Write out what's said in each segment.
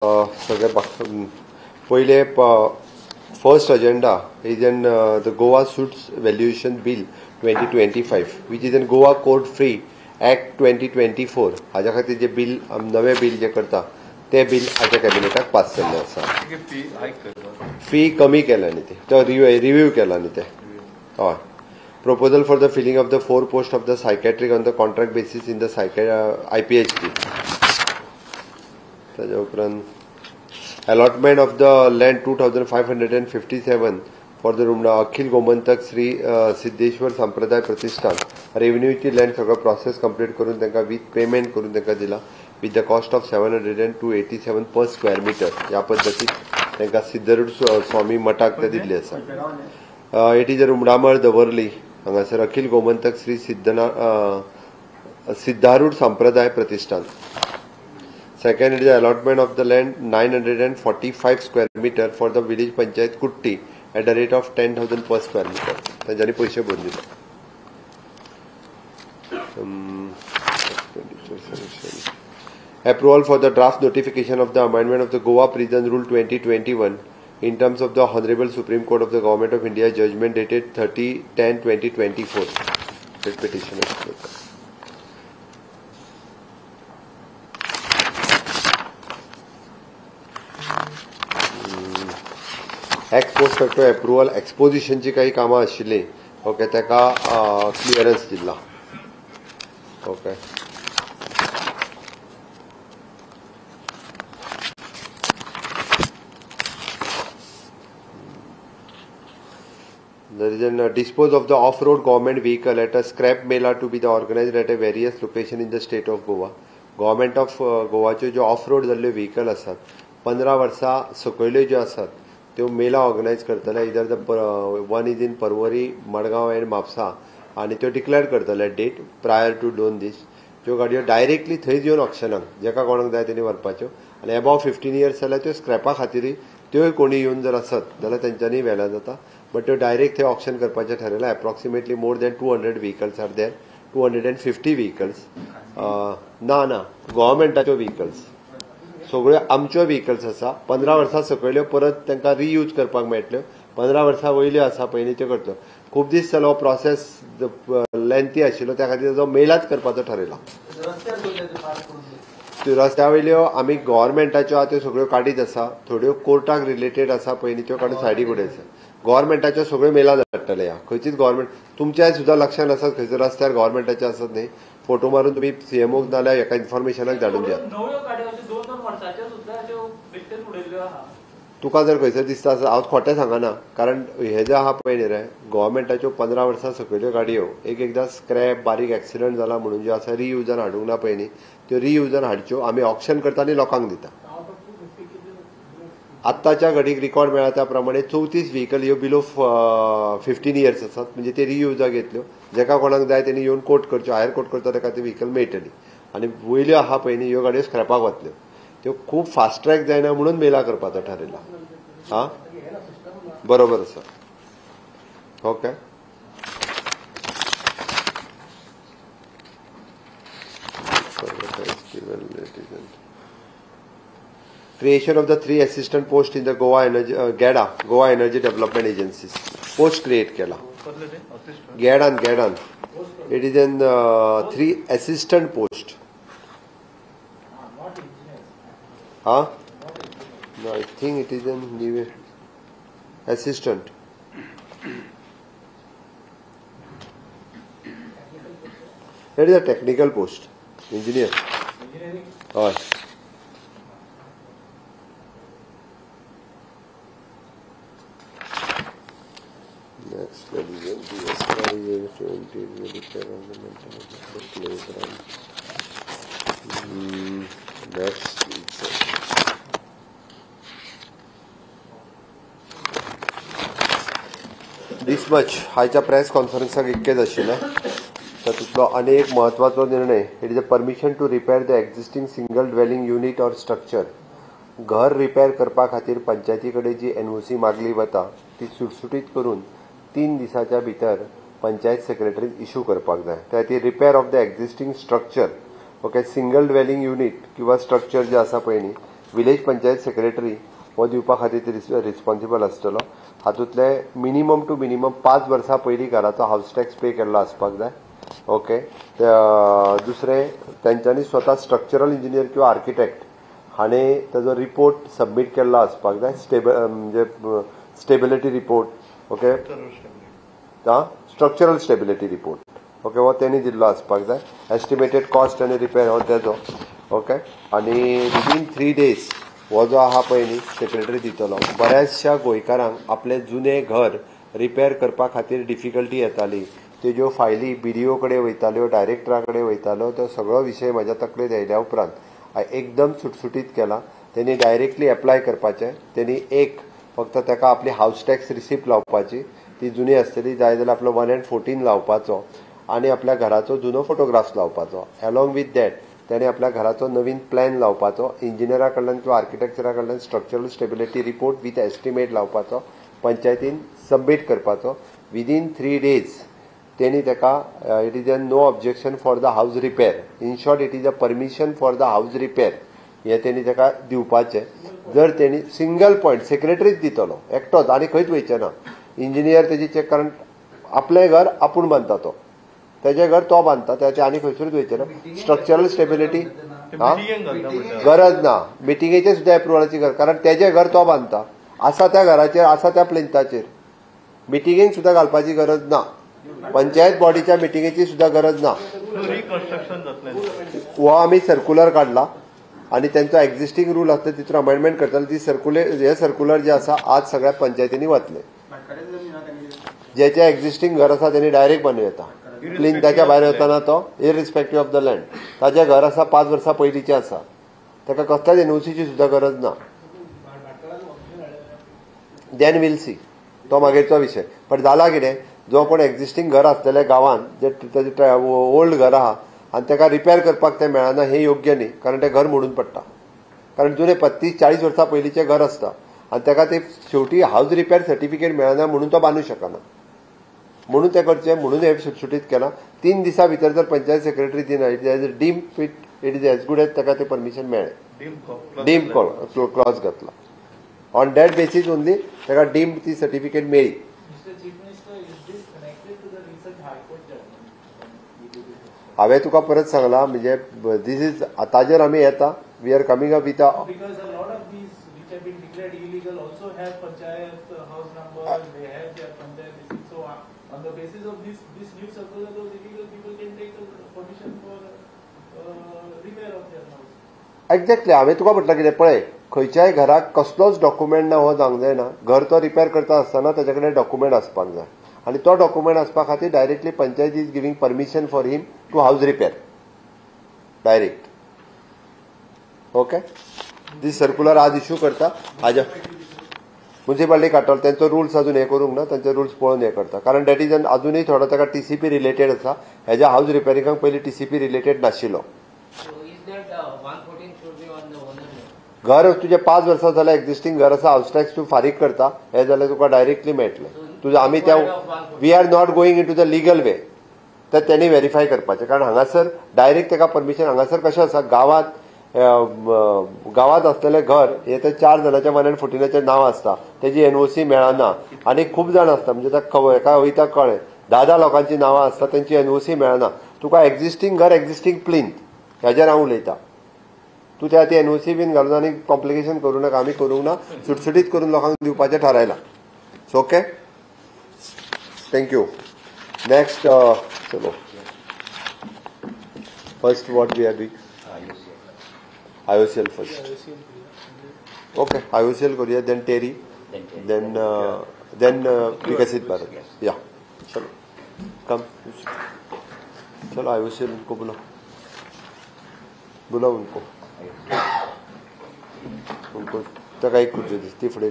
सगळे पयले first agenda is an the Goa suits valuation bill 2025 which is an Goa court fee act 2024 हाज्या खातीर जे bill नवें bill जे करता ते बिल आयच्या कॅबिनेटाक पास जाल्लें आसा. फी कमी केल्या न्ही ते रिव्यू केला न्ही ते. हय, proposal for the filling of the 4 post of the psychiatric on the contract basis in the IPHD. ताज्या उपरांत allotment of the land 2557 for the Rumda Akhil Gomantak Shri Siddheshwar Sampraday Pratishthan रेव्हेन्यूची land सगळो process complete करून तांकां with payment करून तांकां दिला with the cost of 702.87 per square metre. ह्या पद्दतीन तांकां सिद्धरूढ स्वामी मठाक ते दिल्ली आसा. It is Rumdamol Davorlim हांगासर अखिल Gomantak Shri सिद्धारूढ Sampraday Pratishthan. Second, it is allotment of the land 945 square meter for the village panchayat Kutti at the rate of 10,000 per square meter. तांच्यांनी पयशे भरून दिले. Approval for the draft notification of the amendment of the Goa Prison Rule 2021 in terms of the Honorable Supreme Court of the Government of India judgment dated 30/10/2024. That petition. Ex post facto approval एक्सपोजिशनची काही कामां आशिल्लीं, okay, ताका clearance दिला. Okay, there is an dispose of the off-road government vehicle at a scrap mela to be the organized at a various location in the state of Goa. Government of गोवाच्यो ज्यो off-road जाल्ल्यो vehicle आसात 15 वर्सां सकयल्यो ज्यो आसात त्यो मेला organise करतले. Either the one is in Porvorim, Madgaon and Mapusa आनी त्यो डिक्लेअर करतले डेट प्रायर टू 2 दीस. त्यो गाडयो डायरेक्टली थंयच येवन ऑक्शनाक जेका कोणाक जाय तेणी व्हरपाच्यो आनी एबाव 15 इयर्स जाल्यार त्यो स्क्रॅपा खातीरूय त्योय कोणी येवन जर आसत जाल्यार तेंच्यांनी व्हेल्यार जाता. बट त्यो डायरेक्ट थंय ऑक्शन करपाचें ठरयलां. Approximately more than 200 vehicles are there, 250 vehicles. ना ना, गव्हर्मेंटाच्यो व्हिकल्स सगळ्यो आमच्यो व्हिकल्स आसा. 15 वर्सां सकयल्यो परत तांकां रियूज करपाक मेळटल्यो, 15 वर्सां वयल्यो आसा पयलीं त्यो करतल्यो. खूब दीस जालो प्रोसेस लेंथी आशिल्लो, त्या खातीर जो मेलाच करपाचो ठरयला. त्यो रस्त्या वयल्यो आमी गव्हर्मेंटाच्यो आहा त्यो सगळ्यो काडीत आसा, थोड्यो कोर्टाक रिलेटेड आसा पयलीं त्यो काडून सायडीक उडयता. गव्हर्मेंटाच्यो सगळ्यो मेला धाडटले. ह्या खंयचीच गव्हर्मेंट तुमच्याय सुद्दां लक्षान आसात खंयसर रस्त्यार गव्हर्मेंटाचे आसत न्ही, फोटो मारून तुमी सीएमओक नाल्यार हेका इन्फॉर्मेशनाक धाडून दियात. तुका जर खंयसर दिसता आसत, हांव खोटें सांगना, कारण हे जे आहा पळय न्ही रे गव्हर्मेंटाच्यो 15 वर्सां सकयल्यो गाडयो एक एकदां स्क्रॅप बारीक एक्सिडंट जाला म्हणून ज्यो आसा रियुजान हाडूंक ना पळय न्ही, त्यो रियुजान हाडच्यो. आमी ऑक्शन करता आनी लोकांक दिता. आत्ताच्या घडीक रिकॉर्ड मेळ्ळा त्या प्रमाणे 34 व्हिकल ह्यो बिलो 15 इयर्स आसात, म्हणजे ते रियुजाक येतल्यो. जेका कोणाक जाय तेणी येवन कोट करच्यो, हायर कोट करता ताका ती व्हिकल मेळटली. आनी वयल्यो आहा पळय न्ही ह्यो गाडयो स्क्रॅपाक वतल्यो. त्यो खूब फास्ट ट्रॅक जायना म्हणून मेला करपाचो ठरयला. हा, बरोबर आसा. Okay, creation of the 3 assistant post in the Goa Energy GEDA, Goa Energy Development Agencies post create केला GEDAN. It is an 3 assistant post. Huh? No, I think it is an new assistant. It is a technical post, engineer. Engineering. Next, next this much. आयच्या press कॉन्फरन्साक इतकेच आशिल्लें. तातूंतलो आनी एक म्हत्वाचो निर्णय, it is a permission to repair the existing single dwelling unit or structure. घर repair करपा खातीर पंचायती कडेन जी एनओसी मागली वता ती सुटसुटीत करून 3 दिसाच्या भितर पंचायत सेक्रेटरीन इशू करपाक जाय. त्या खातीर repair of the existing structure, okay, single dwelling unit किंवा स्ट्रक्चर जे आसा पळय न्ही विलेज पंचायत सेक्रेटरी हो दिवपा खातीर रिस्पॉन्सिबल आसतलो. हातूंतले मिनिमम टू मिनिमम 5 वर्सां पयलीं घराचो हावस टॅक्स पे केल्लो आसपाक जाय. ओके, दुसरें तेंच्यांनी स्वता स्ट्रक्चरल इंजिनियर किंवा आर्किटेक्ट हाणें ताजो रिपोर्ट सबमीट केल्लो आसपाक जाय. म्हणजे stability report, okay, structural stability report, okay, हो तेणी दिल्लो आसपाक जाय. एस्टिमेटेड कॉस्ट आनी रिपेर हो तेजो. ओके, आनी विदीन 3 डेज हो जो आहा पळय न्ही सेक्रेटरी दितलो. बऱ्याचशा गोंयकारांक आपलें जुनें घर रिपेर करपा खातीर डिफिकल्टी येताली, तेज्यो फायली बीडीओ कडेन वयताल्यो, डायरेक्टरा कडेन वयताल्यो. तो सगळो विशय म्हाज्या तकलेंत आयल्या उपरांत एकदम सुटसुटीत केला. तेणी डायरेक्टली एप्लाय करपाचें, तेणी एक फक्त ताका आपली हावस टॅक्स रिसिप्ट लावपाची, ती जुनी आसतली जाय जाल्यार आपलो 1 and 14 लावपाचो आनी आपल्या घराचो जुनो फोटोग्राफ्स लावपाचो. एलॉंग विथ that तेणे आपल्या घराचो नवीन प्लॅन लावपाचो, इंजिनियरा कडल्यान किंवा आर्किटेक्चरा कडल्यान structural stability report with estimate लावपाचो, पंचायतीन सबमीट करपाचो. विदीन 3 डेज तेणी ताका it is a no objection for the house repair, in short it is a permission for the house repair हें तेणी ताका दिवपाचें. जर तेणी सिंगल पॉयंट सेक्रेटरीच दितलो एकटोच आनी खंयच वयचें ना. इंजिनियर तेजी चॅक, कारण आपलें घर आपूण बांदता, तो तेजें घर तो बांदता, त्याचे आनी खंयसरूच वयचें ना. स्ट्रक्चरल स्टेबिलिटी गरज ना, मिटिंगेचें सुद्दां एप्रुवलाची गरज, कारण तेजें घर तो बांदता, आसा त्या घराचेर, आसा त्या प्लिंथाचेर. मिटिंगेक सुद्दां घालपाची गरज ना, पंचायत बॉडीच्या मिटिंगेची सुद्दां गरज ना. हो आमी सर्कुलर काडला आनी तेंचो एक्झिस्टींग रूल आसता तितून अमेंडमेंट करतले. ती सर्कुलर, हे सर्कुलर जे आसा आज सगळ्या पंचायतींनी वतले. जेचे एक्झिस्टींग घर आसा तेणी डायरेक्ट बांदू येता, प्लिंथाच्या भायर वतना तो इरिस्पेक्टीव ऑफ the land. ताजें घर आसा 5 वर्सां पयलींचें आसा, ताका कसल्याच एनओसीची सुद्दां गरज ना. Then will see, तो मागीरचो विशय. पण जाला कितें, जो कोण एक्झिस्टींग घर आसतलें गांवांत, जे ताजें ओल्ड घर आहा आनी ताका रिपेर करपाक तें मेळना, हें योग्य न्ही, कारण तें घर मोडून पडटा. कारण जुने 35-40 वर्सां पयलींचें घर आसता आनी ताका ते शेवटी हावज रिपेर सर्टिफिकेट मेळना म्हणून तो बांदूंक शकना, म्हणून तें करचें म्हणून हें सुटसुटीत केलां. 3 दिसां भितर जर पंचायत सेक्रेटरी दिना, it is deem fit, it is as good as ताका तें परमिशन मेळ्ळें, डीम क्लॉज घातला. ऑन that basis only ताका डीम ती सर्टिफिकेट मेळ्ळी. हांवें तुका परत सांगलां, म्हणजे these is ताजेर आमी येता, we are coming up with On the basis of this new circular, those illegal people can take permission for repair of their house. Exactly, हांवें तुका म्हटलां कितें पळय, खंयच्याय घराक कसलोच डॉक्युमेंट ना हो जावंक जायना. घर तो रिपेर करता आसतना ताचे कडेन डॉक्युमेंट आसपाक जाय आनी तो डॉक्युमेंट आसपा खातीर directly panchayat is giving permission for him to house repair direct. Okay, this circular आज इश्यू करता. हाज्या म्युनिसिपालिटी काडटलो, तेंचो रुल्स अजून हें करूंक ना, तेंचे रुल्स पळोवन हें करता, कारण that is अजुनूय थोडो ताका टीसीपी रिलेटेड आसा. हेज्या हावज रिपेरिंगाक पयलीं टीसीपी रिलेटेड नाशिल्लो. घर तुजें 5 वर्सां जाल्यार एक्झिस्टींग घर आसा, हावज टॅक्स तूं फारीक करता, हें जाल्यार तुका डायरेक्टली मेळटलें. तुजें आमी त्या we are not going in to the legal way, तर तेणी व्हेरीफाय करपाचें, कारण हांगासर डायरेक्ट ताका परमिशन. हांगासर कशें आसा, गांवांत गांवांत आसलेलें घर हे ते 4 जाणांच्या 1 and 14 नांव आसता, तेजी एनओसी मेळना आनी खूब जाण आसता, म्हणजे ताका एका वयता कळ्ळें 10-10 लोकांची नांवां आसता, तेंची एनओसी मेळना. तुका एक्झिस्टींग घर, एक्झिस्टींग प्लिंथ हेजेर हांव उलयतां. तूं त्या खातीर एनओसी बीन घालून आनी कॉम्प्लिकेशन करूं नाका, आमी करूंक ना, सुटसुटीत करून लोकांक दिवपाचें थारायलां. So okay, thank you. Next चलो, first what we are doing, IOCL first. Okay, IOCL करूया, then TERI, then Viksit Bharat. या चलो कम, चलो IOCL उनको बुलाओ, बुलाओ उनको, उनको तक एक कुछ दिसती फुड़े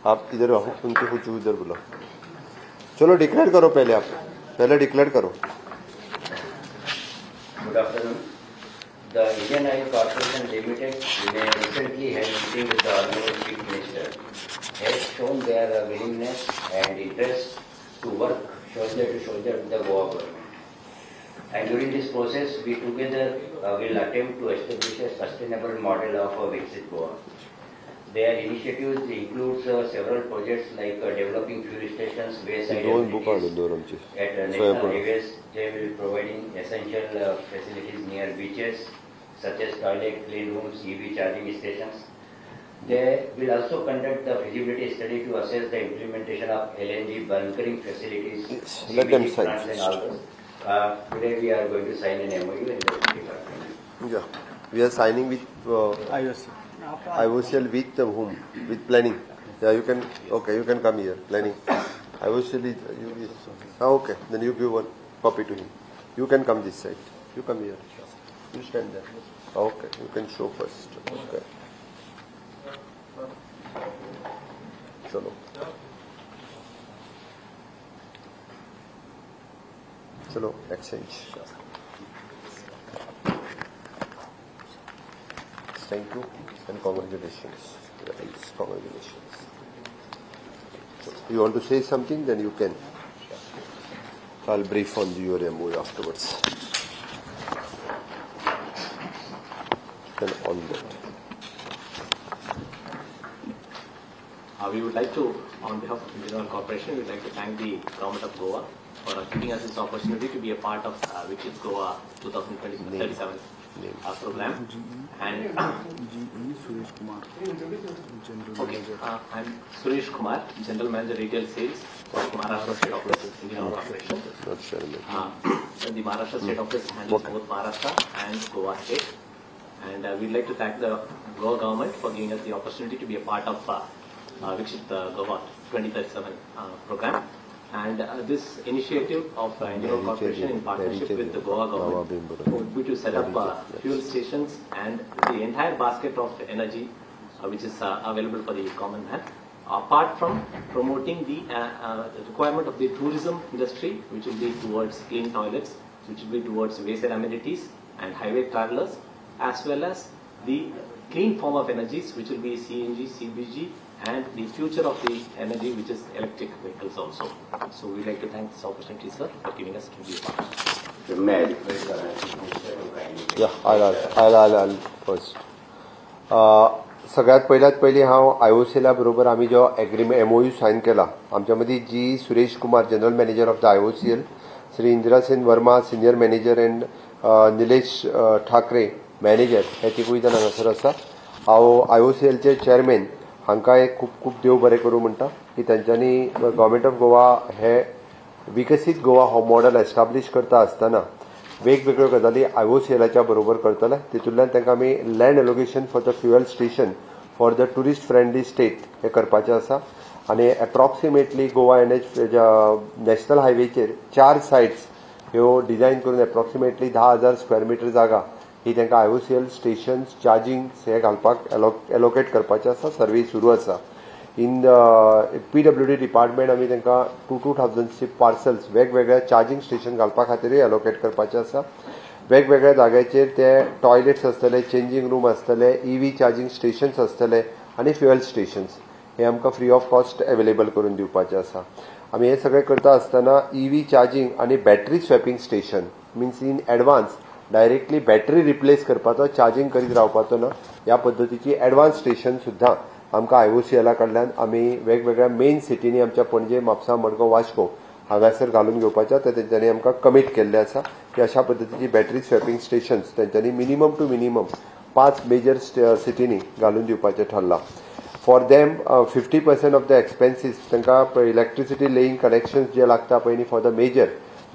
आप इधर आओ, उनकी कुछ उधर बुलाओ. चलो डिक्लेयर करो पहले, आप पहले डिक्लेयर करो. Good afternoon. The Indian Oil Corporation Limited, in a recently held meeting with the Honorable Chief Minister, has shown their willingness and interest to work shoulder to shoulder with the Goa government. And during this process, we together will attempt to establish a sustainable model of Viksit Goa. Their initiatives includes several projects like developing fuel stations, wayside amenities at national highways. They will be providing essential facilities near beaches such as toilet, clean rooms, EV charging stations. They will also conduct the feasibility study to assess the implementation of LNG bunkering facilities, yes, let them sign. And all those. Today we are going to sign an MOU in the department. Yeah, we are signing with IOCL. IOCL with whom? With planning. Yeah, you can. Okay, you can come here. Planning. IOCL is. You, is okay, then you give one copy to him. You can come this side. You come here. You stand there. Okay, you can show first. Okay. Chalo. Chalo, exchange. Thank you and congratulations. Yes, congratulations. You want to say something, then you can. I'll brief on your MOU afterwards. Then on that. We would like to, on behalf of Indian Oil Corporation, we would like to thank the Government of Goa for giving us this opportunity to be a part of Viksit Goa 2037 program. And Suresh Kumar. Okay, I'm Suresh Kumar, General Manager Retail Sales for Maharashtra State Office, Indian Oil Corporation. The Maharashtra State Office handles both Maharashtra and Goa State. And we'd like to thank the Goa government for giving us the opportunity to be a part of Viksit Goa 2037 program. And this initiative of Indian Oil Corporation in partnership with the Goa government would be to set up fuel stations and the entire basket of energy which is available for the common man. Apart from promoting the requirement of the tourism industry, which will be towards clean toilets, which will be towards wayside amenities and highway travelers, as well as the clean form of energies, which will be CNG, CBG, and the future of the energy, which is electric vehicles also. So we'd like to thank this opportunity, sir, for giving us to be a part. Yeah, I'll first. सगळ्यात पयल्यात पयलीं हांव आयओसीएला बरोबर आमी जो agreement MOU sign केला, आमच्या मदीं G Suresh Kumar, general manager of the IOCL, Shri Indira Sen Verma, senior manager, and Nilesh Thackeray, manager, हे तिगूय जाण हांगासर आसा. हांव आयओसीएलचे चेअरमॅन हांकां एक खूब खूब देव बरें करूं म्हणटा की तांच्यांनी गव्हर्मेंट ऑफ गोवा हे विकसीत गोवा हो मॉडल एस्टाब्लीश करता आसतना वेगवेगळ्यो गजाली आयओसीएलाच्या बरोबर करतले. तितूंतल्यान तांकां आमी land allocation for the fuel station for the tourist friendly state हें करपाचें आसा. आनी एप्रॉक्सिमेटली गोवा एनएच नॅशनल हायवेचेर 4 सायट्स ह्यो डिझायन करून एप्रॉक्सिमेटली 10,000 स्क्वेअर मिटर जागा ही तांकां आयओसीएल स्टेशन्स चार्जींग हे घालपाक एलोकेट करपाचें आसा. सर्वे सुरू आसा. इन पीडब्ल्यूडी डिपार्टमेंट आमी तांकां 2,000 पार्सल्स वेगवेगळ्या चार्जींग स्टेशन घालपा खातीरूय एलोकेट करपाचें आसा. वेगवेगळ्या जाग्याचेर ते टॉयलेट्स आसतले, चेंजींग रूम आसतले, ईव्ही चार्जींग स्टेशन्स आसतले आनी फ्युएल स्टेशन्स हे आमकां फ्री ऑफ कॉस्ट अवेलेबल करून दिवपाचें आसा. आमी हें सगळें करता आसतना ईव्ही चार्जींग आनी battery swapping station means in advance directly battery replace करपाचो, चार्जींग करीत रावपाचो ना, ह्या पद्दतीची एडवान्स स्टेशन सुद्दां आमकां आयओसीएला कडल्यान आमी वेगवेगळ्या मेन सिटींनी आमच्या पणजे, म्हापसा, मडगांव, वास्को हांगासर घालून घेवपाचें. ते तेंच्यांनी आमकां कमीट केल्लें आसा की अशा पद्दतीची बॅटरी स्वॅपिंग स्टेशन्स तेंच्यांनी मिनिमम टू मिनिमम 5 मेजर सिटींनी घालून दिवपाचें ठरलां. For them 50% of the expenses तांकां इलेक्ट्रिसिटी लेईंग कनेक्शन्स जे लागता पळय न्ही for the major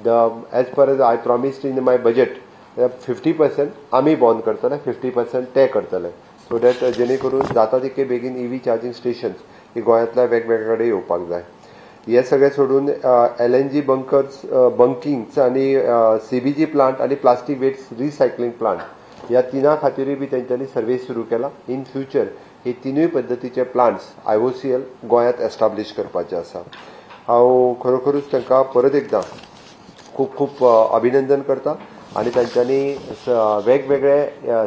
the as per as I promised in my budget 50% आमी बॉन्ड करतले, 50% ते करतले, सो that जेणे करून जाता तितके बेगीन ईव्ही चार्जींग स्टेशन्स ही गोंयांतल्या वेगवेगळ्या कडेन येवपाक जाय. हे सगळें सोडून एलएनजी बंकर्स बंकिंग्स आनी सीबीजी प्लांट आनी प्लास्टीक वेस्ट रिसायकलिंग प्लांट ह्या तिना खातीरूय बी तेंच्यांनी सर्वे सुरू केला. इन फ्युचर हे तिनूय पद्दतीचे प्लांट्स आयओसीएल गोंयांत एस्टाब्लीश करपाचे आसा. हांव खरोखरूच तांकां परत एकदां खूब खूब अभिनंदन करता आनी तांच्यांनी वेगवेगळे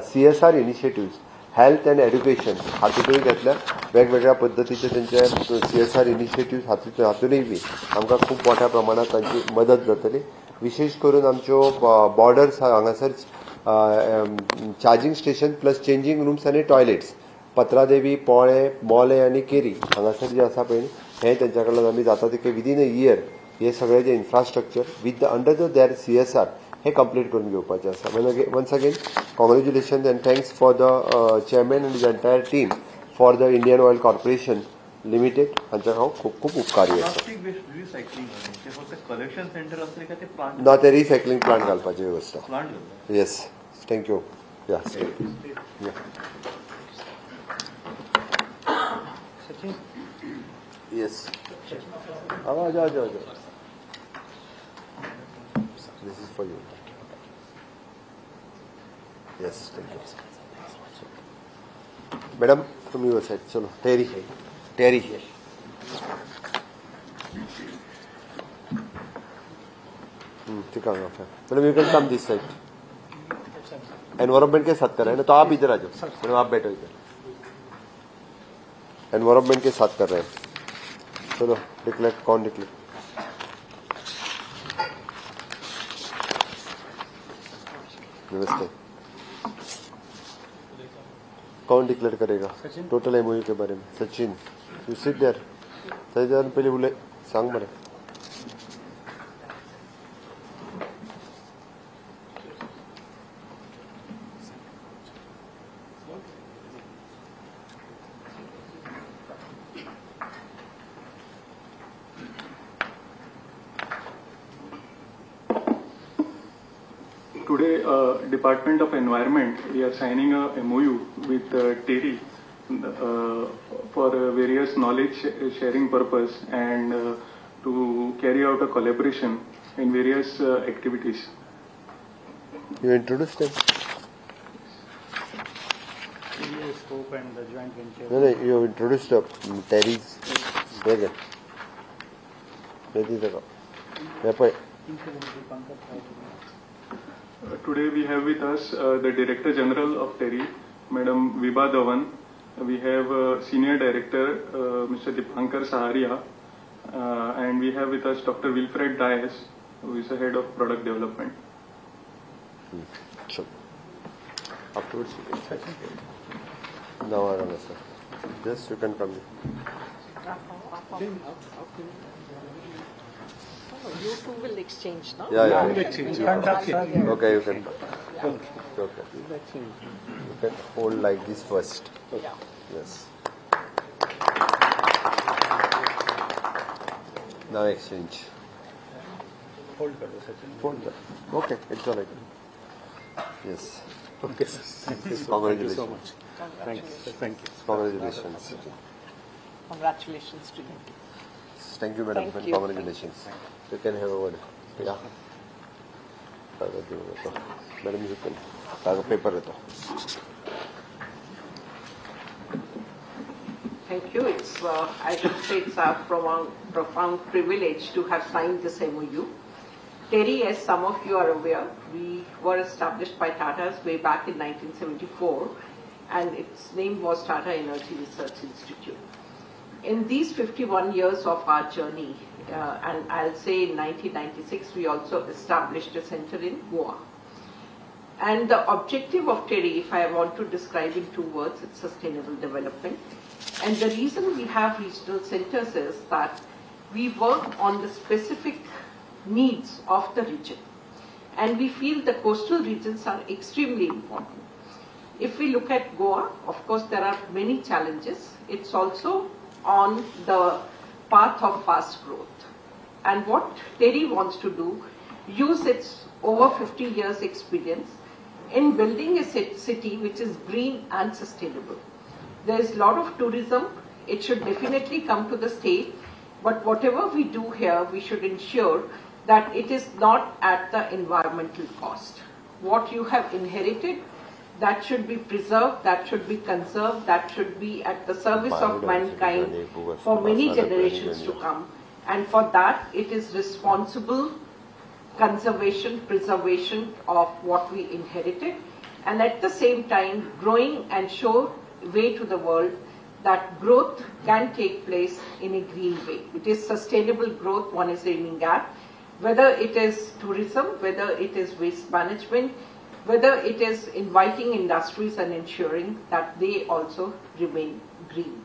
CSR initiatives health and education हातूंतूय घेतल्या, वेगवेगळ्या पद्दतीचे तांचे सीएसआर इनिशिएटिव्स हातूनय बी आमकां खूब मोठ्या प्रमाणात तांची मदत जातली. विशेष करून आमच्यो बॉर्डर्स हांगासर Charging station plus changing rooms आनी टॉयलेट्स पत्रादेवी, पोळे, मोले आनी केरी हांगासर जे आसा पळय हे तेंच्या कडल्यान आमी जाता तितके विदीन अ इयर हे सगळे जे infrastructure with the under the their CSR हे कंप्लीट करून घेवपाचे आसा. Once again congratulation and thanks for the chairman and the entire team for the Indian Oil Corporation Limited हांचे हांव खूब खूब उपकारी आसा. ना, ते रिसायकलिंग प्लांट घालपाची वेवस्था. Yes, thank you. Yes, yes, आओ जाओ जाओ जाओ. This is for you. Yes, thank you. Madam, from your side. चलो, टेरी टेरी. ठीक है madam, you can come this side. Environment K साथ कर रहे हैं ना, तो आप इधर आ जाओ. मैडम आप बैठो इधर. एनवायरमेंट के साथ कर रहे हैं. चलो डिक्लेयर, कौन डिक्लेयर? नमस्ते. कौन डिक्लेयर करेगा टोटल एमओयू के बारे में? Sachin, you sit there. Sachin पहले बोले सांग मरे. Today, Department of Environment, we are signing a MOU with TERI for various knowledge sharing purpose and to carry out a collaboration in various activities. You introduced them? Scope and the joint venture. No, no, you introduced the TERI's. There. Today we have with us the Director General of TERI, Madam Vibha Dhawan. We have Senior Director Mr. Dipankar Saharia, and we have with us Dr. Wilfred Dias, who is the Head of Product Development. Sure. Afterwards you can. Now, Arana sir. Yes, you can come here. You two will exchange, no? Yeah, yeah. We will exchange. Okay, you can. Yeah. Okay. You can hold like this first. Yeah. Yes. Now exchange. Hold karo, Sachin. Hold karo. Okay, it's all right. Yes. Okay, sir. Thank you so, Congratulations. Thank you so much. Congratulations. Thank you. Congratulations. Congratulations to you. Thank you, madam. Thank and you. Congratulations. You can have a word. Yeah. Madam, you can have a paper. Thank you. It's, I should say it's our profound privilege to have signed this MOU. TERI, as some of you are aware, we were established by Tata's way back in 1974, and its name was Tata Energy Research Institute. In these 51 years of our journey, and I'll say in 1996, we also established a center in Goa. And the objective of TERI, if I want to describe in two words, it's sustainable development. And the reason we have regional centers is that we work on the specific needs of the region. And we feel the coastal regions are extremely important. If we look at Goa, of course, there are many challenges. It's also on the path of fast growth. And what TERI wants to do, use its over 50 years experience in building a city which is green and sustainable. There is a lot of tourism. It should definitely come to the state, but whatever we do here, we should ensure that it is not at the environmental cost. What you have inherited, that should be preserved, that should be conserved, that should be at the service of mankind for many generations to come. And for that, it is responsible conservation, preservation of what we inherited, and at the same time, growing and show way to the world that growth can take place in a green way. It is sustainable growth one is aiming at, whether it is tourism, whether it is waste management, whether it is inviting industries and ensuring that they also remain green.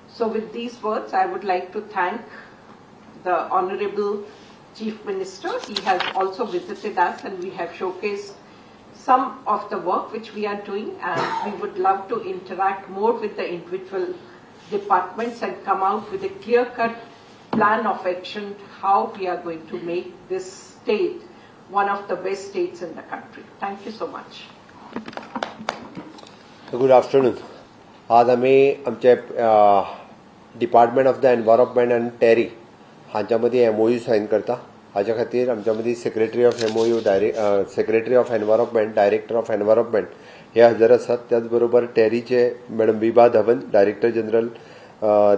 So with these words, I would like to thank the Honorable Chief Minister. He has also visited us and we have showcased some of the work which we are doing, and we would love to interact more with the individual departments and come out with a clear-cut plan of action how we are going to make this state one of the best states in the country. Thank you so much. Good afternoon. आज आमी आमचे department of the environment आनी Terry हांच्या मदीं MOU sign करता. हाच्या खातीर आमच्या मदीं secretary of MOU secretary of environment, director of environment हे हजर आसात. त्याच बरोबर टेरीचे madam Vibha Dhawan, director general,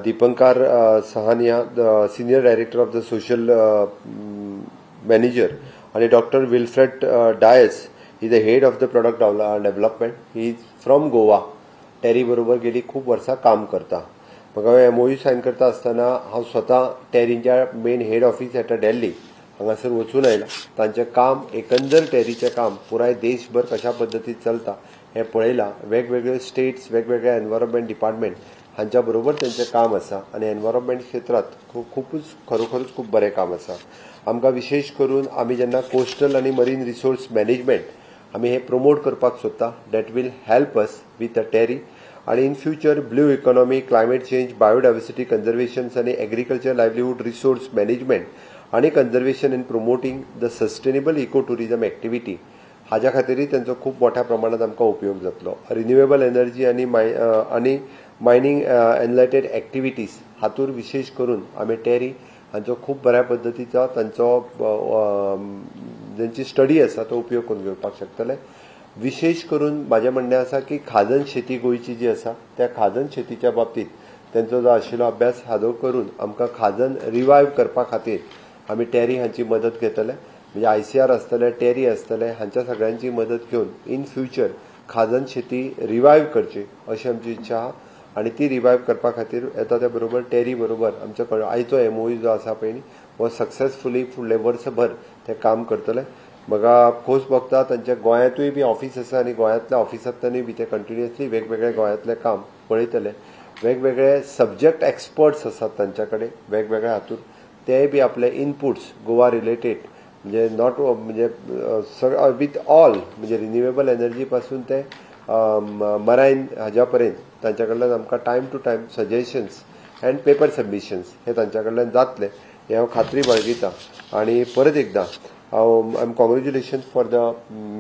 Dipankar Sahania, senior director of the social manager, आणि doctor Wilfred Dias is the head of the product development. He is from Goa. TERI बरोबर गेली खूब वर्सां काम करता. म्हाका एमओयू सायन करता आसतना हांव स्वता टेरीच्या main head office at Delhi हांगासर वचून आयला. तांचें काम, एकंदर टेरीचें काम पुराय देशभर कशा पद्दतीन चलता हें पळयलां. वेगवेगळे स्टेट्स, वेगवेगळे एनवायरमेंट डिपार्टमेंट हांच्या बरोबर तांचें काम आसा आनी एनवायरमेंट क्षेत्रांत खुबूच खरोखरूच खूब बरें काम आसा. आमकां विशेश करून आमी जेन्ना कोस्टल आनी मरीन रिसोर्स मॅनेजमेंट आमी हे प्रमोट करपाक सोदता, that will help us with the TERI. आनी in future blue economy, climate change, biodiversity conservation आनी एग्रीकल्चर लायवलीहूड रिसोर्स मॅनेजमेंट आनी conservation and promoting the sustainable eco tourism activity हाज्या खातीरय तांचो खूब मोठ्या प्रमाणात आमकां उपयोग जातलो. रिन्युएबल एनर्जी आनी मायनींग एनलायटेड एक्टिविटीज हातूर विशेश करून आमी टेरी हांचो खूब बऱ्या पद्दतीचो तांचो तांची स्टडी आसा तो उपयोग करून घेवपाक शकतले. विशेश करून म्हाजें म्हणणें आसा की खाजन शेती गोंयची जी आसा त्या खाजन शेतीच्या बाबतींत तांचो जो आशिल्लो अभ्यास हाजो करून आमकां खाजन रिवायव करपा खातीर आमी टेरी हांची मदत घेतले. म्हणजे आयसीआर आसतले, टेरी आसतले, हांच्या सगळ्यांची मदत घेवन इन फ्युचर खाजन शेती रिवायव करची अशी आमची इच्छा आहा. आनी ती रिवायव करपा खातीर येता त्या बरोबर टेरी बरोबर आमचो आयचो एमओयू जो आसा पळय न्ही हो सक्सेसफुली फुडले वर्सभर ते काम करतले. म्हाका खोस भोगता तांच्या गोंयांतूय बी ऑफीस आसा आनी गोंयांतल्या ऑफिसांतल्यानूय बी ते कंटिन्युअसली वेगवेगळे गोंयांतलें काम पळयतले. वेगवेगळे सब्जॅक्ट एक्सपर्ट्स आसात तांच्या कडेन वेगवेगळे हातूंत तेय बी आपले इनपुट्स गोवा रिलेटेड म्हणजे not म्हणजे विथ ऑल म्हणजे रिन्युएबल एनर्जी पासून ते मरायन हाज्या पर्यंत तांच्या कडल्यान आमकां time to time suggestions and paper submissions हे तांच्या कडल्यान जातले हें हांव खात्री बाळगिता. आनी परत एकदां हांव I am congratulation for the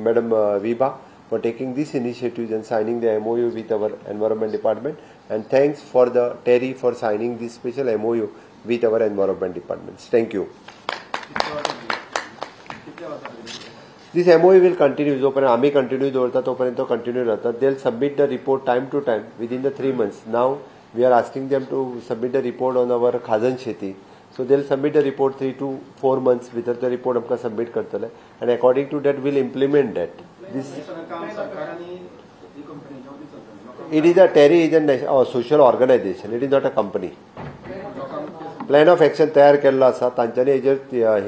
madam Vibha for taking this initiative and signing the MOU with our environment department, and thanks for the TERI for signing this special MOU with our environment departments. Thank you. This MOU will continue. जोपर्यंत आमी continue दवरता तोपर्यंत तो continue राहता. They will submit the report time to time within the 3 months. Now we are asking them to submit the report on our खाजन शेती. So they will submit the report 3 to 4 months भितर तो report आमकां submit करतले and according to that will implement that. This it is a TERI is a social organization, it is not a company. Plan of action तयार केल्लो आसा तांच्यांनी हेजेर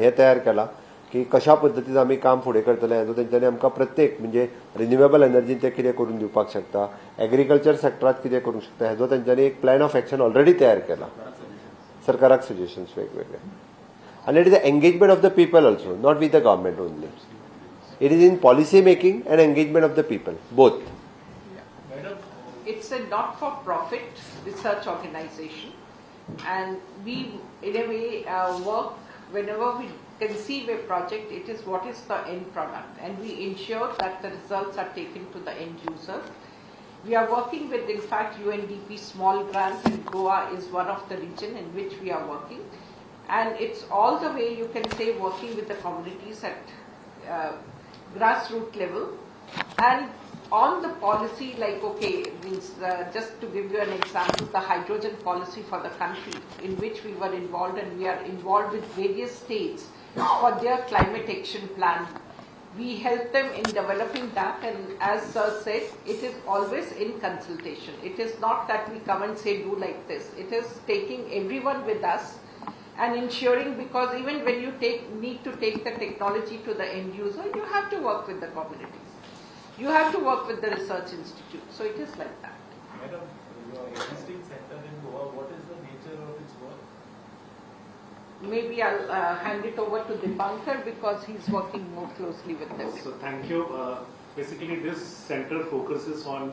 हें तयार केलां की कशा पद्दतीन आमी काम फुडें करतले हाजो तेंच्यांनी आमकां प्रत्येक म्हणजे रिन्युएबल एनर्जीन ते कितें करून दिवपाक शकता, एग्रीकल्चर सेक्टरांत कितें करूंक शकता हेजो तेंच्यांनी एक प्लॅन ऑफ एक्शन ऑलरेडी तयार केला. सरकाराक सजेशन्स वेगवेगळे आनी it is the engagement of the people also, not with the government only. It is in policy making and engagement of the people both. It's a not-for-profit research organization, and we in a way work whenever we conceive a project, it is what is the end product, and we ensure that the results are taken to the end user. We are working with, in fact, UNDP small grants, and Goa is one of the region in which we are working, and it's all the way, you can say, working with the communities at grassroots level. And on the policy, like, okay, means just to give you an example, the hydrogen policy for the country in which we were involved, and we are involved with various states for their climate action plan. We help them in developing that, and as sir said, it is always in consultation. It is not that we come and say do like this. It is taking everyone with us and ensuring, because even when you need to take the technology to the end user, you have to work with the communities. You have to work with the research institute. So it is like that. Madam, your existing center in Goa, what is the nature of its work? Maybe I'll hand it over to Dipankar because he's working more closely with them. So thank you. Basically, this center focuses on,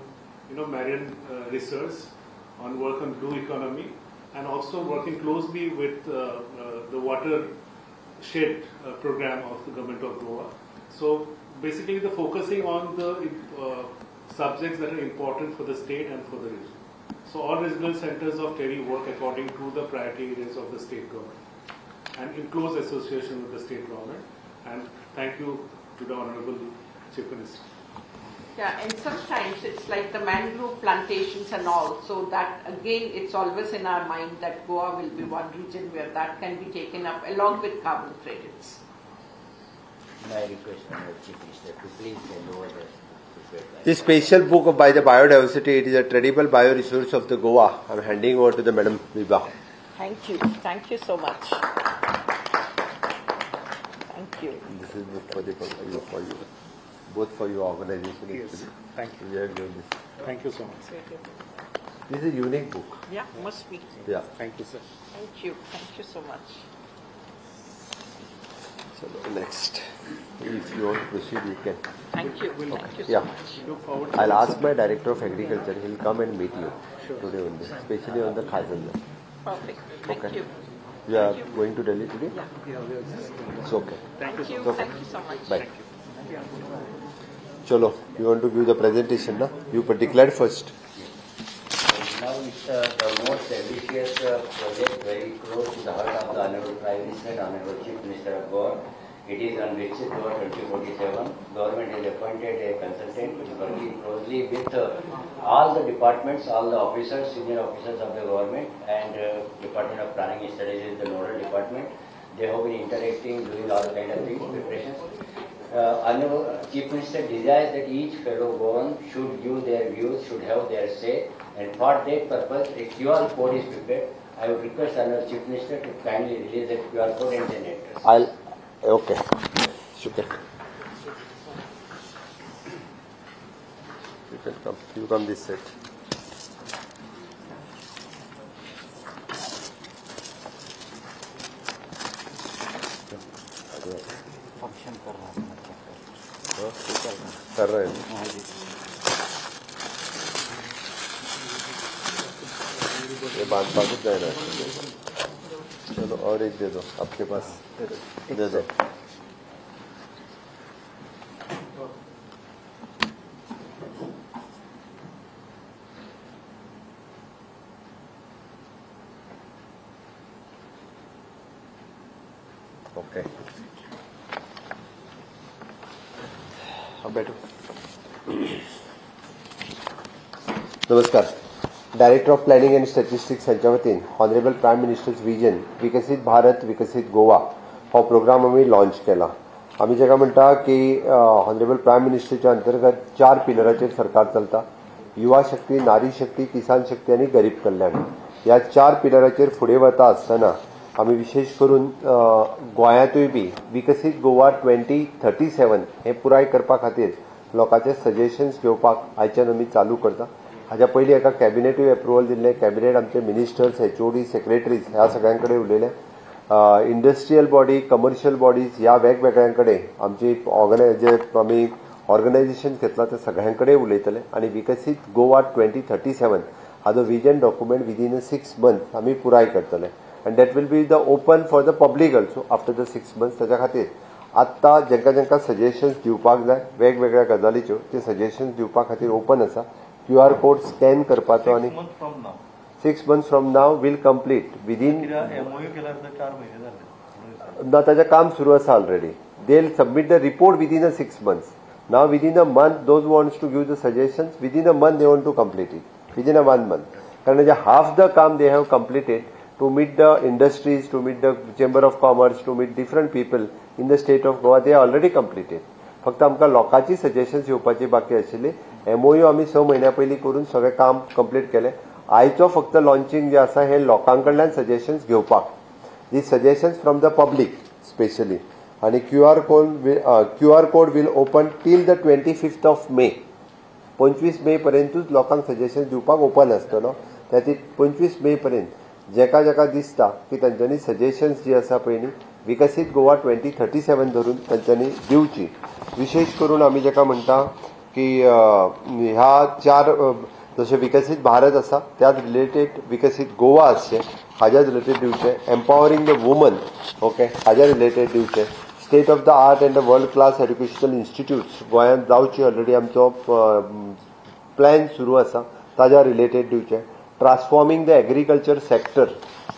marine research, on work on blue economy, and also working closely with the watershed program of the government of Goa. So basically, the focusing on the subjects that are important for the state and for the region. So all regional centers of TERI work according to the priority areas of the state government and in close association with the state government. And thank you to the Honorable Chief Minister. Yeah, and sometimes it's like the mangrove plantations and all, so that again it's always in our mind that Goa will be one region where that can be taken up along with carbon credits. My request, Honorable Chief Minister, to please send over the prepared. This special book by the biodiversity, it is a credible bioresource of the Goa. I am handing over to the Madam Vibha. Thank you. Thank you so much. Thank you. This is book for the for you. Both for your organization. Yes, thank you. We have given this. Thank you so much. This is a unique book. Yeah, must be. Yeah. Thank you, sir. Thank you. Thank you so much. So next, if you want to proceed, you can. Thank you. Thank you so yeah. much. Look forward to I'll ask my director of agriculture. He'll come and meet you today only, especially on the Khazan. Perfect. Thank okay. you. You are going to Delhi today? Yeah. It's okay. Thank you. Okay. Thank you so much. Bye. Thank you. Chalo, you want to give the presentation, na? You declared first. Yes. Now it's the most ambitious project, very close to the heart of the Honorable Prime Minister and Honorable Chief Minister of Goa. It is on Viksit Goa 2047. Government has appointed a consultant who is working closely with all the departments, all the officers, senior officers of the government, and Department of Planning and Studies is the nodal department. They have been interacting, doing all kind of things, preparations. Honorable Chief Minister desires that each fellow Goan should give their views, should have their say, and for that purpose a QR code is prepared. I would request Honorable Chief Minister to kindly release that QR code and then address. Okay. Sure. You can come. You come this side. Function कर रहा है कर रहे हैं ये बांध pass जाए ना। चलो और एक दे दो आपके पास दे दो। ओके अब बैठो। नमस्कार। Director of planning and statistics हांच्या वतीन honourable prime minister's vision Viksit Bharat Viksit Goa हो प्रोग्राम आमी लॉन्च केला। आमी जेका म्हणटा की ऑनरेबल प्रायम मिनिस्टरच्या अंतर्गत 4 पिलराचेर सरकार चलता, युवा शक्ती, नारी शक्ती, किसान शक्ती आनी गरीब कल्याण। ह्या 4 पिलराचेर फुडें वता आसतना आमी विशेष करून गोंयांतूय बी विकसीत गोवा 2037 हें पुराय करपा खातीर लोकांचे सजेशन्स घेवपाक आयच्यान आमी चालू करता। हाज्या पयलीं एका कॅबिनेटूय एप्रुवल दिल्लें। कॅबिनेट आमचे मिनिस्टर्स, एचओडी, सेक्रेटरीज ह्या सगळ्यां कडेन उलयले। इंडस्ट्रियल बॉडी, कमर्शियल बॉडीज ह्या वेगवेगळ्यां कडेन आमची जे आमी ऑर्गनायझेशन घेतला त्या सगळ्यां कडेन उलयतले आनी विकसीत गोवा 2037 हाजो vision document within a 6 month आमी पुराय करतले and that will be the open for the public also after the 6 months. ताच्या खातीर आत्तां जेंका जेंका सजेशन्स दिवपाक जाय वेगवेगळ्या गजालीच्यो ते सजेशन्स दिवपा खातीर ओपन आसा। क्यूआर कोड स्कॅन करपाचो आनी 6 months from now will complete within ना ताजें काम सुरू आसा already. They will submit the report within a 6 months. Now within a month those wants to give the suggestions within a month they want to complete it within a 1 month. कारण जे half the काम they have completed to meet the industries, to meet the chamber of commerce, to meet different people in the state of Goa, they already completed. फक्त आमकां लोकांची suggestions येवपाची बाकी आशिल्ली। MOU आमी 6 म्हयन्या पयलीं करून सगळें काम कंप्लीट केलें। आयचो फक्त लॉन्चिंग जें आसा हें लोकां कडल्यान सजेशन्स घेवपाक, the suggestions from the public specially. आनी QR code will open till the 25th of May. 25 मे पर्यंतूच लोकांक सजेशन दिवपाक ओपन आसतलो. त्या खातीर 25 मे पर्यंत जेका जेका दिसता की तांच्यांनी सजेशन्स जी आसा पळय न्ही विकसीत गोवा 2037 धरून तांच्यांनी दिवची. विशेष करून आमी जेका म्हणटा की ह्या चार जशें विकसीत भारत आसा त्याच रिलेटेड विकसीत गोवा आसचें हाज्या रिलेटेड दिवचें. एम्पावरींग the woman okay हाज्या रिलेटेड दिवचें. State of the art and the world class educational institutes गोंयांत जावची ऑलरेडी आमचो प्लॅन सुरू आसा ताज्या रिलेटेड दिवचें. Transforming the agriculture sector,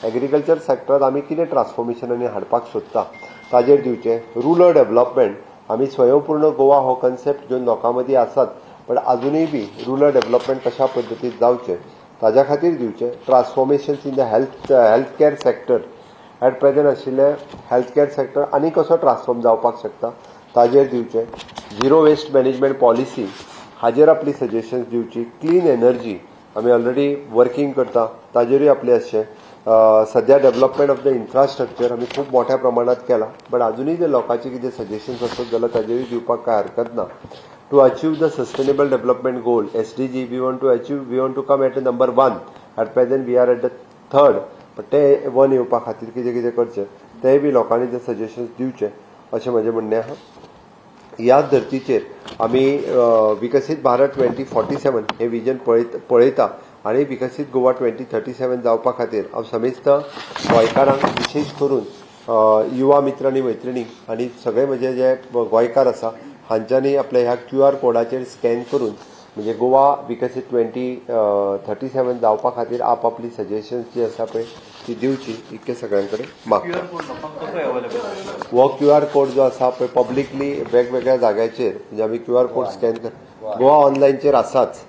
agriculture सेक्टरांत आमी कितें ट्रान्सफॉर्मेशन आनी हाडपाक सोदता ताजेर दिवचें. रुरल डेव्हलपमेंट आमी स्वयंपूर्ण गोवा हो कन्सेप्ट घेवन लोकां मदीं आसात पण अजुनूय बी रुरल डेव्हलपमेंट कशा पद्दतीन जावचें ताज्या खातीर दिवचें. Transformations in the health care sector at present आशिल्ले हेल्थ केअर सेक्टर आनी कसो ट्रान्सफॉर्म जावपाक शकता ताजेर दिवचें. झिरो वेस्ट मॅनेजमेंट पॉलिसी हाजेर आपली सजेशन्स दिवची. क्लीन एनर्जी आमी ऑलरेडी वर्किंग करता ताजेरूय आपलें आसचें. सद्या डेव्हलपमेंट ऑफ the infrastructure आमी खूब मोठ्या प्रमाणात केला बट अजुनूय जर लोकांचे कितें सजेशन्स आसत जाल्यार ताजेरूय दिवपाक कांय हरकत ना. To achieve the sustainable development goal SDG we want to achieve, we want to come at number 1. At present we are at the 3rd, but ते 1 येवपा खातीर कितें कितें करचें तेंय बी लोकांनी ते सजेशन्स दिवचे अशें म्हजें म्हणणें आसा. ह्याच धर्तीचेर आमी विकसीत भारत 2047 हें विजन पळयता आनी विकसीत गोवा 2037 जावपा खातीर हांव समेस्त गोंयकारांक विशेष करून युवा मित्र आनी मैत्रिणी आनी सगळे म्हजे जे गोंयकार आसा हांच्यांनी आपल्या ह्या क्यू आर कोडाचेर स्कॅन करून म्हणजे गोवा विकसीत 2037 जावपा खातीर आपआपली सजेशन्स जी आसा पळय ती दिवची इतके सगळ्यां कडेन मागता. हो क्यू आर कोड जो आसा पळय पब्लिकली वेगवेगळ्या जाग्याचेर म्हणजे आमी क्यू आर कोड स्कॅन कर गोवा ऑनलायनचेर आसाच,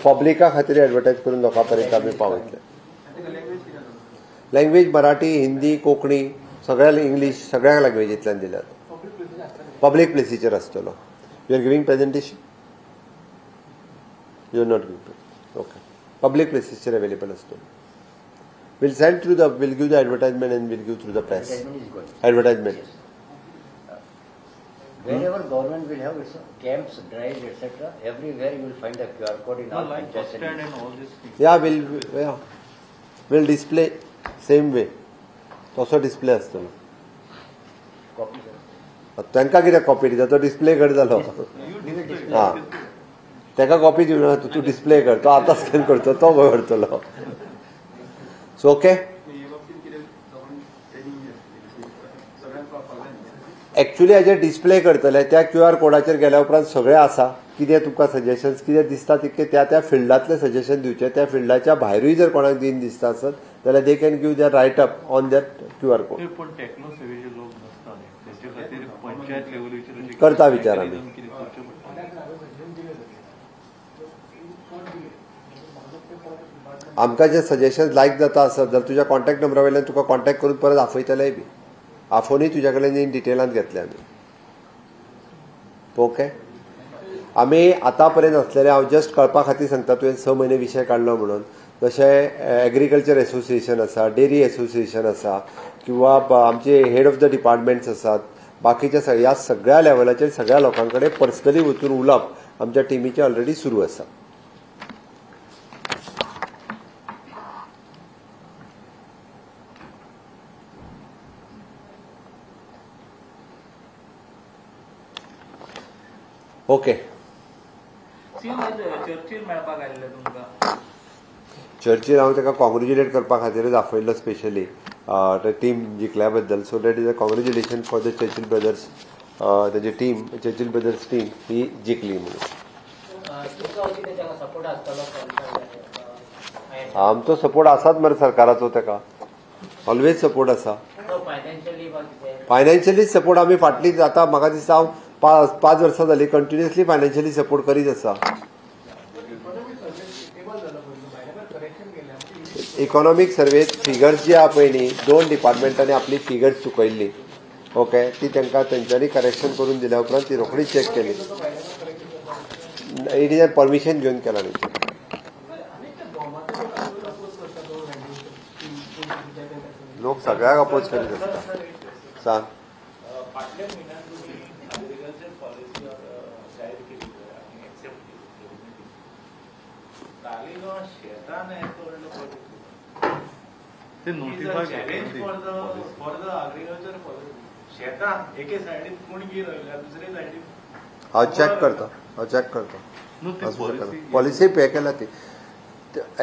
पब्लिका खातीर एडवर्टायज करून लोकां पर्यंत आमी पावयतले. लँग्वेज मराठी, हिंदी, कोंकणी, सगळ्या इंग्लीश सगळ्या लँग्वेजींतल्यान दिल्यात. पब्लीक प्लेसीचेर आसतलो. You are giving presentation, you are not giving. Okay, public प्लेसीचेर available आसतलो. Will send through the, will give the advertisement and will give through the press. Advertisement. Wherever government will have its camps, drives, etc., everywhere you will find the QR code in all like bus stand and all these things. Yeah, will display same way. तसो display आसतलो. Copy तांकां कितें copy दिता तो display कर जालो. हां, ताका कॉपी दिवना तूं डिस्प्ले कर, तो आतां स्कॅन करतो तो खंय व्हरतलो. सो ओके, एक्चुअली हाजेर डिस्प्ले करतले त्या क्यू आर कोडाचेर गेल्या उपरांत सगळें आसा कितें तुमकां सजेशन्स कितें दिसता तितकें त्या त्या फिल्डांतलें सजेशन दिवचें. त्या फिल्डाच्या भायरूय जर कोणाक दिन दिसता आसत जाल्यार they can give their write up on that QR code. पूण टेक्नो सेवेचे लोक नासता तेचे खातीर पंचायत लेवलीचेर करता विचार आमी. आमकां जे सजेशन लायक जाता आसत जाल्यार तुज्या कॉन्टॅक्ट नंबरा वयल्यान तुका कॉन्टॅक्ट करून परत आफयतलेय बी, आफोवनूय तुज्या कडेन इन डिटेलांत घेतले आमी. ओके, आमी आतां पर्यंत आसलेले हांव जस्ट कळपा खातीर सांगता तुवें 6 म्हयने विशय काडलो म्हणून. जशें एग्रीकल्चर एसोसिएशन आसा, डेरी एसोसिएशन आसा, किंवा आमचे हेड ऑफ the departments आसात, बाकीच्या ह्या सगळ्या लेवलाचेर सगळ्या लोकां कडेन पर्सनली वचून उलोवप आमच्या टिमीचें ऑलरेडी सुरू आसा. ओके, चर्चील मेळपाक आयिल्ले तुमकां? चर्चील हांव ताका कॉंग्रेच्युलेट करपा खातीरच आफयल्लो स्पेशली टीम जिखल्या बद्दल. So that is a congratulation for the Churchill brothers, ताजी टीम चर्चील ब्रदर्स टीम ही जिखली म्हणून. आमचो सपोर्ट आसाच मरे सरकाराचो, ताका ऑलवेज सपोर्ट आसा. फायनान्शियली सपोर्ट आमी फाटली आतां म्हाका दिसता हांव 5 वर्सां जाली कंटिन्युअसली फायनान्शियली सपोर्ट करीत आसा. इकॉनॉमीक सर्वेत फिगर्स जी आहा पळय न्ही, 2 डिपार्टमेंटांनी आपली फिगर्स चुकयल्ली. ओके, ती तांकां तेंच्यांनी करेक्शन करून दिल्या उपरांत ती रोखडी चॅक केली. It is permission घेवन केला न्ही. लोक सगळ्याक अपोज करीत आसता. सांग. फाटल्या म्हयन्यात तुमी एग्रीकल्चर पॉलिसी जाहीर केली आनी एक्सेप्ट केली. तालिगांव शेतान हें व्हडलो प्रोजेक्ट ते notify challenge for the agriculture policy. शेतां एके सायडीन कुणगी रोयल्या, दुसरे सायडीन. हांव चॅक करता, हांव चॅक करता. पॉलिसी पे केल्या ती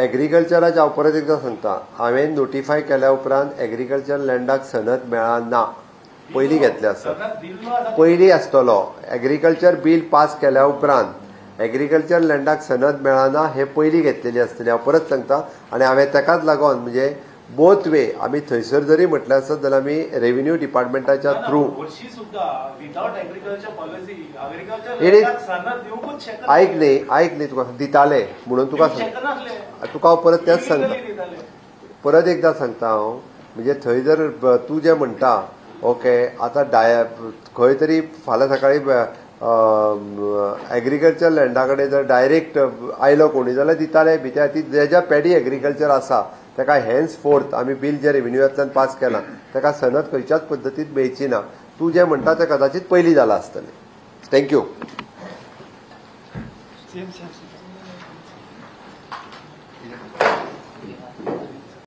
एग्रीकल्चराचे. हांव परत एकदां सांगता, हांवें नोटिफाय केल्या उपरांत एग्रीकल्चर लँडाक सनद मेळना. पयलीं घेतले आसत, पयलीं आसतलो. एग्रीकल्चर बील पास केल्या उपरांत एग्रीकल्चर लँडाक सनद मेळना हे पयलीं घेतलेली आसतली. हांव परत सांगता, आनी हांवें तेकाच लागून म्हणजे बोथ वे आमी थंयसर जरी म्हटलें आसत जाल्यार आमी रेव्हेन्यू डिपार्टमेंटाच्या थ्रू ऐक न्ही, ऐक न्ही, तुका दिताले म्हणून तुका तुका हांव परत तेंच सांगता, परत एकदां सांगता हांव. म्हणजे थंय जर तूं जें म्हणटा ओके, आतां खंय तरी फाल्यां सकाळीं एग्रीकल्चर लँडा कडेन जर डायरेक्ट आयलो कोणी जाल्यार दिताले बी. त्या खातीर जेज्या पेडी एग्रीकल्चर आसा ताका हेन्स फोर्थ आमी बील जे रेव्हेन्यूंतल्यान पास केलां ताका सनद खंयच्याच पद्दतीन मेळची ना. तूं जें म्हणटा तें कदाचित पयलीं जालां आसतलें. Thank you.